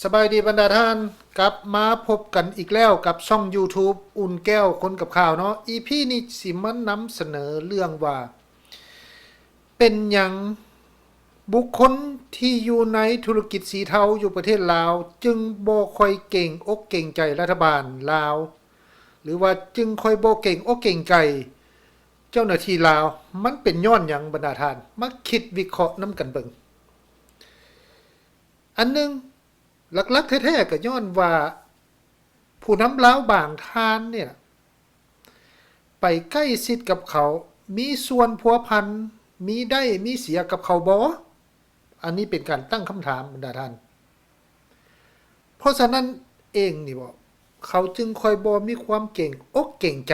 ສະບາຍດີບັນດາທ່ານ, ກັບມາພົບກັນອີກແລ້ວກັບຊ່ອງ YouTube ອຸ່ນແກ້ວຄົນກັບຂ່າວເນາະ. ອີພີນີ້ຊິມານຳສະເໜີເລື່ອງວ່າ ເປັນຫຍັງບຸກຄົນທີ່ຢູ່ໃນທຸລະກິດສີເທົາຢູ່ປະເທດລາວ ຈຶ່ງບໍ່ຄ່ອຍເກງອົກເກງໃຈລັດຖະບານລາວ ຫຼືວ່າຈຶ່ງຄ່ອຍບໍ່ເກງອົກເກງໃຈເຈົ້າໜ້າທີ່ລາວ? ມັນເປັນຍ້ອນຫຍັງບັນດາທ່ານ? ມາຄິດວິເຄາະນຳກັນເບິ່ງ. ອັນໜຶ່ງ ຫຼັກໆແທ້ໆກໍຍ້ອນວ່າ ຜູ້ນຳລາວບາງທ່ານນີ້ລະ ໄປໃກ້ຊິດກັບເຂົາ, ມີສ່ວນພົວພັນ, ມີໄດ້ມີເສຍກັບເຂົາບໍ່? ອັນນີ້ເປັນການຕັ້ງຄຳຖາມບັນດາທ່ານ. ເພາະສະນັ້ນເອງນີ້ບໍ ເຂົາຈຶ່ງຄ່ອຍບໍ່ມີຄວາມເກງອົກເກງໃຈ.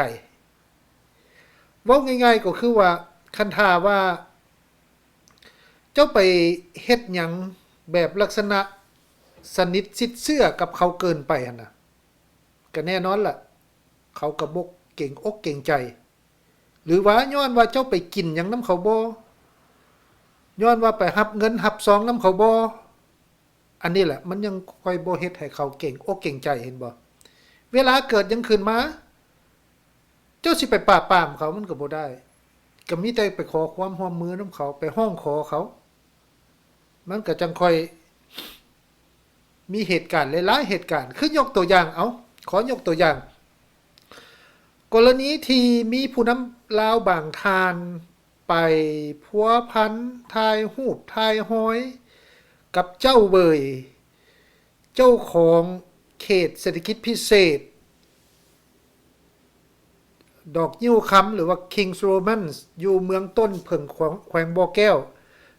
ເວົ້າງ່າຍໆກໍຄືວ່າ ຄັນຖ້າວ່າ ເຈົ້າໄປເຮັດຫຍັງແບບລັກສະນະສະໜິດຊິດເຊື່ອກັບເຂົາເກີນໄປຫັ້ນນະ, ກະແນ່ນອນລະ ເຂົາກະບໍ່ເກງອົກເກງໃຈ. ຫຼືວ່າຍ້ອນວ່າເຈົ້າໄປກິນຫຍັງນຳເຂົາບໍ່? ຍ້ອນວ່າໄປຮັບເງິນຮັບຊອງນຳເຂົາບໍ່? ອັນນີ້ແຫຼະ ມັນຍັງຄ່ອຍບໍ່ເຮັດໃຫ້ເຂົາເກງອົກເກງໃຈ, ເຫັນບໍ່? ເວລາເກີດຫຍັງຂຶ້ນມາ ເຈົ້າຊິໄປປາບປາມເຂົາມັນກໍບໍ່ໄດ້, ກໍມີແຕ່ໄປຂໍຄວາມຮ່ວມມືນຳເຂົາ, ໄປຮ້ອງຂໍເຂົາ, ມັນກໍຈັ່ງຄ່ອຍມີເຫດການຫຼາຍໆເຫດການ. ຄືຍົກຕົວຢ່າງ, ເອົາ, ຂໍຍົກຕົວຢ່າງ ກໍລະນີທີ່ມີຜູ້ນຳລາວບາງທ່ານໄປພົວພັນ ຖ່າຍຮູບຖ່າຍຮອຍກັບເຈົ້າເຫວີຍ ເຈົ້າຂອງເຂດເສດຖະກິດພິເສດດອກງິ້ວຄຳ ຫຼືວ່າ King's Romans ຢູ່ເມືອງຕົ້ນເຜິ້ງ ແຂວງ ແຂວງບໍ່ແກ້ວ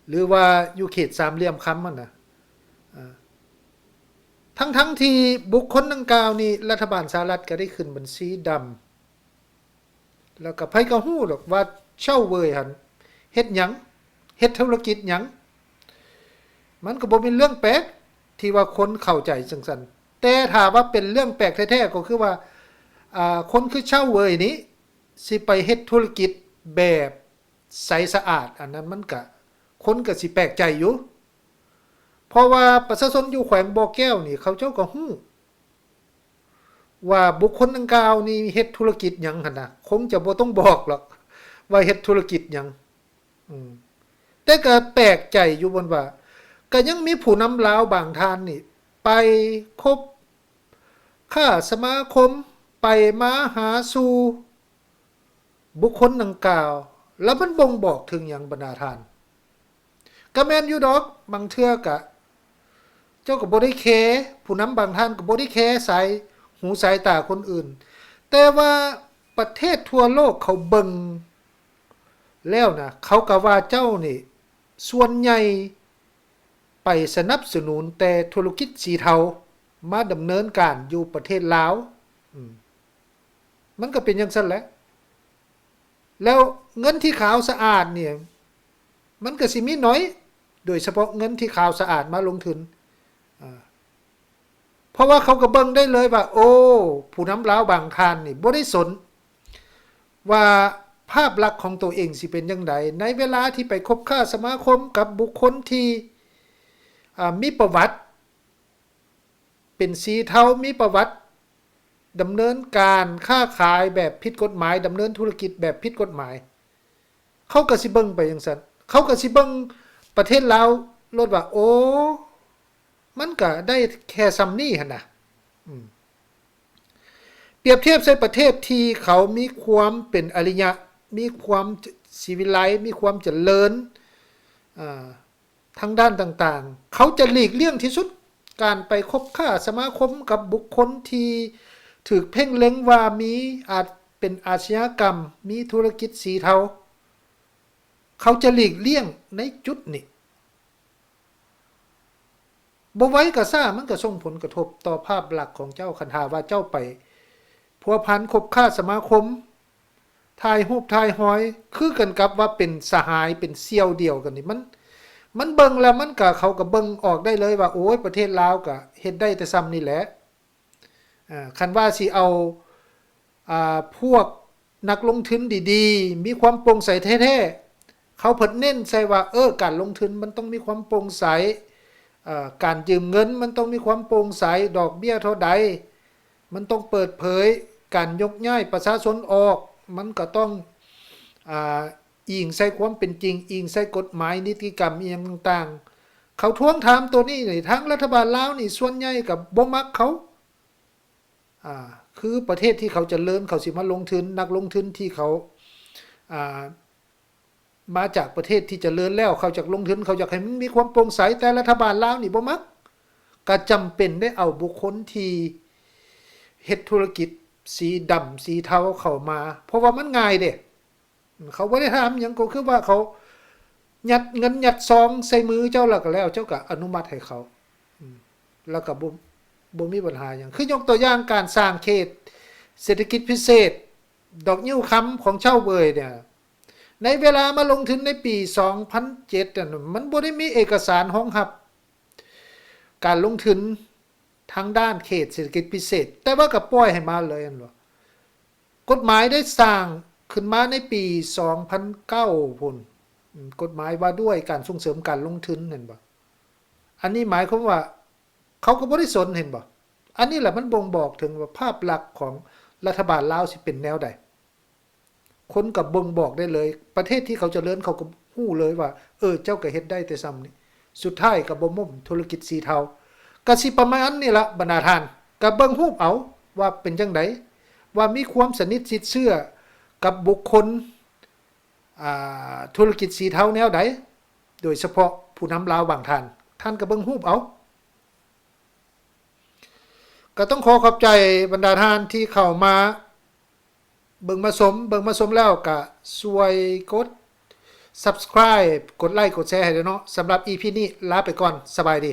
ຫຼືວ່າຢູ່ເຂດສາມຫຼ່ຽມຄຳຫັ້ນນະ. ອາ ທັງໆທີ່ບຸກຄົນດັ່ງກ່າວນີ້ ລັດຖະບານສະຫະລັດກໍໄດ້ຂຶ້ນບັນຊີດຳ. ແລ້ວກໍໃຜກໍຮູ້ດອກວ່າເຊົາເຫວີຍຫັ້ນເຮັດຫຍັງ, ເຮັດທຸລະກິດຫຍັງ. ມັນກໍບໍ່ແມ່ນເລື່ອງແປກທີ່ວ່າຄົນເຂົ້າໃຈຈັ່ງຊັ້ນ. ແຕ່ຖ້າວ່າເປັນເລື່ອງແປກແທ້ໆ ກໍຄືວ່າ ອາ ຄົນຄືເຊົາເຫວີຍນີ້ຊິໄປເຮັດທຸລະກິດແບບໃສສະອາດ, ອັນນັ້ນມັນກະ ຄົນກະຊິແປກໃຈຢູ່. ເພາະວ່າປະຊາຊົນຢູ່ແຂວງບໍ່ແກ້ວນີ້ ເຂົາເຈົ້າກໍຮູ້ ວ່າບຸກຄົນດັ່ງກ່າວນີ້ເຮັດທຸລະກິດຫຍັງຫັ້ນນະ, ຄົງຈະບໍ່ຕ້ອງບອກຫຼອກວ່າເຮັດທຸລະກິດຫຍັງ. ອືມ ແຕ່ກໍແປກໃຈຢູ່ບ່ອນວ່າ ກໍຍັງມີຜູ້ນຳລາວບາງທ່ານນີ້ ໄປຄົບຄ້າສະມາຄົມ, ໄປມາຫາສູ່ ບຸກຄົນດັ່ງກ່າວ ແລ້ວມັນບົ່ງບອກເຖິງຫຍັງບັນດາທ່ານ? ກະແມ່ນຢູ່ດອກ, ບາງເທື່ອກະ ເຈົ້າກໍບໍ່ໄດ້ແຄ, ຜູ້ນຳບາງທ່ານກໍບໍ່ໄດ້ແຄສາຍຫູສາຍຕາຄົນອື່ນ, ແຕ່ວ່າປະເທດທົ່ວໂລກເຂົາເບິ່ງແລ້ວນະ ເຂົາກໍວ່າເຈົ້ານີ້ສ່ວນໃຫຍ່ໄປສະໜັບສະໜູນແຕ່ທຸລະກິດສີເທົາມາດຳເນີນການຢູ່ປະເທດລາວ. ອືມ ມັນກໍເປັນຈັ່ງຊັ້ນແຫຼະ. ແລ້ວເງິນທີ່ຂາວສະອາດນີ້ ມັນກໍຊິມີໜ້ອຍ, ໂດຍສະເພາະເງິນທີ່ຂາວສະອາດມາລົງທຶນ. ອາ ເພາະວ່າເຂົາກໍເບິ່ງໄດ້ເລີຍວ່າ ໂອ້ ຜູ້ນຳລາວບາງທ່ານນີ້ບໍ່ໄດ້ສົນວ່າພາບລັກຂອງໂຕເອງຊິເປັນຈັ່ງໃດ ໃນເວລາທີ່ໄປຄົບຄ້າສະມາຄົມກັບບຸກຄົນທີ່ ອາ ມີປະຫວັດ ເປັນສີເທົາ ມີປະຫວັດດຳເນີນການຄ້າຂາຍແບບຜິດກົດໝາຍ, ດຳເນີນທຸລະກິດແບບຜິດກົດໝາຍ, ເຂົາກໍຊິເບິ່ງໄປຈັ່ງຊັ້ນ. ເຂົາກໍຊິເບິ່ງປະເທດລາວໂລດວ່າ ໂອ້ ມັນກໍໄດ້ແຄ່ສ່ຳນີ້ຫັ້ນນະ. ອືມ ປຽບທຽບໃສ່ປະເທດທີ່ເຂົາມີຄວາມເປັນອາລິຍະ, ມີຄວາມ ຈ- ສີວິໄລ, ມີຄວາມຈະເລີນ, ອາ ທາງດ້ານຕ່າງໆ, ເຂົາຈະຫຼີກລ່ຽງທີ່ສຸດການໄປຄົບຄ້າສະມາຄົມກັບບຸກຄົນທີ່ຖືກເພັ່ງເລັງວ່າມີ ອາດເປັນອາຊະຍາກຳ, ມີທຸລະກິດສີເທົາ. ເຂົາຈະຫຼີກລ່ຽງໃນຈຸດນີ້. ບໍ່ໄວກໍຊ້າ ມັນກໍສົ່ງຜົນກະທົບຕໍ່ພາບລັກຂອງເຈົ້າ, ຄັນຖ້າວ່າເຈົ້າໄປພົວພັນຄົບຄ້າສະມາຄົມ, ຖ່າຍຮູບຖ່າຍຮອຍ ຄືກັນກັບວ່າເປັນສະຫາຍ ເປັນສ່ຽວດຽວກັນນີ້ ມັນ ມັນເບິ່ງແລ້ວ ມັນກະ ເຂົາກະເບິ່ງອອກໄດ້ເລີຍວ່າ ໂອ້ຍ ປະເທດລາວກະເຮັດໄດ້ແຕ່ສ່ຳນີ້ແຫຼະ. ອາ ຄັນວ່າຊິເອົາ ອາ ພວກນັກລົງທຶນດີໆ ມີຄວາມໂປ່ງໃສແທ້ໆ ເຂົາເພິ່ນເນັ້ນໃສ່ວ່າ ເອີ ການລົງທຶນມັນຕ້ອງມີຄວາມໂປ່ງໃສ, ເອີ່ ການຢືມເງິນມັນຕ້ອງມີຄວາມໂປ່ງໃສ, ດອກເບ້ຍເທົ່າໃດ ມັນຕ້ອງເປີດເຜີຍ, ການຍົກຍ້າຍປະຊາຊົນອອກ ມັນກໍຕ້ອງ ອາ ອີງໃສ່ຄວາມເປັນຈິງ, ອີງໃສ່ກົດໝາຍ, ນິຕິກຳ ອີ່ຫຍັງຕ່າງໆ. ເຂົາທວງຖາມໂຕນີ້ນີ້ ທາງລັດຖະບານລາວນີ້ສ່ວນໃຫຍ່ກໍບໍ່ມັກເຂົາ. ອາ ຄືປະເທດທີ່ເຂົາຈະເລີນ ເຂົາຊິມາລົງທຶນ, ນັກລົງທຶນທີ່ເຂົາ ອາ ມາຈາກປະເທດທີ່ຈະເລີນແລ້ວ ເຂົາຢາກລົງທຶນ, ເຂົາຢາກໃຫ້ມັນມີຄວາມໂປ່ງໃສ, ແຕ່ລັດຖະບານລາວນີ້ບໍ່ມັກ, ກໍຈຳເປັນໄດ້ເອົາບຸກຄົນທີ່ເຮັດທຸລະກິດສີດຳ ສີເທົາເຂົ້າມາ ເພາະວ່າມັນງ່າຍເດ້. ເຂົາບໍ່ໄດ້ຖາມຫຍັງ, ກໍຄືວ່າເຂົາຍັດເງິນຍັດຊອງໃສ່ມືເຈົ້າແລ້ວກໍແລ້ວ, ເຈົ້າກໍອະນຸມັດໃຫ້ເຂົາ ອາ ແລ້ວກໍບໍ່ ບໍ່ມີບັນຫາຫຍັງ. ຄືຍົກຕົວຢ່າງການສ້າງເຂດເສດຖະກິດພິເສດດອກງິ້ວຄຳຂອງຊາວເຫວີຍເນ່ຍ, ໃນເວລາມາລົງທຶນໃນປີສອງພັນເຈັດນັ້ນ ມັນບໍ່ໄດ້ມີເອກະສານຮອງຮັບການລົງທຶນທາງດ້ານເຂດເສດຖະກິດພິເສດ, ແຕ່ວ່າກໍປ່ອຍໃຫ້ມາເລີຍ ແມ່ນບໍ່? ກົດໝາຍໄດ້ສ້າງຂຶ້ນມາໃນປີສອງພັນເກົ້າພຸ້ນ, ອາ ກົດໝາຍວ່າດ້ວຍການສົ່ງເສີມການລົງທຶນ ເຫັນບໍ່? ອັນນີ້ໝາຍຄວາມວ່າເຂົາກໍບໍ່ໄດ້ສົນ ເຫັນບໍ່? ອັນນີ້ແຫຼະມັນບົ່ງບອກເຖິງວ່າພາບລັກຂອງລັດຖະບານລາວຊິເປັນແນວໃດ. ຄົນກໍບົ່ງບອກໄດ້ເລີຍ, ປະເທດທີ່ເຂົາຈະເລີນເຂົາກໍຮູ້ເລີຍວ່າ ເອີ ເຈົ້າກໍເຮັດໄດ້ແຕ່ສ່ຳນີ້, ສຸດທ້າຍກໍບໍ່ລົ້ມທຸລະກິດສີເທົາ. ກໍຊິປະມານນີ້ລະບັນດາທ່ານ, ກໍເບິ່ງຮູບເອົາວ່າເປັນຈັ່ງໃດ, ວ່າມີຄວາມສະໜິດຊິດເຊື່ອກັບບຸກຄົນ ອາ ທຸລະກິດສີເທົາແນວໃດ, ໂດຍສະເພາະຜູ້ນຳລາວບາງທ່ານ, ທ່ານກໍເບິ່ງຮູບເອົາ. ກໍຕ້ອງຂໍຂອບໃຈບັນດາທ່ານທີ່ເຂົ້າມາເບິ່ງມາຊົມ, ເບິ່ງມາຊົມແລ້ວກໍຊ່ວຍກົດ Subscribe ກົດໄລ ກົດແຊໃຫ້ເດີເນາະ. ສຳລັບ ອີ ພີ ນີ້ລາໄປກ່ອນ, ສະບາຍດີ.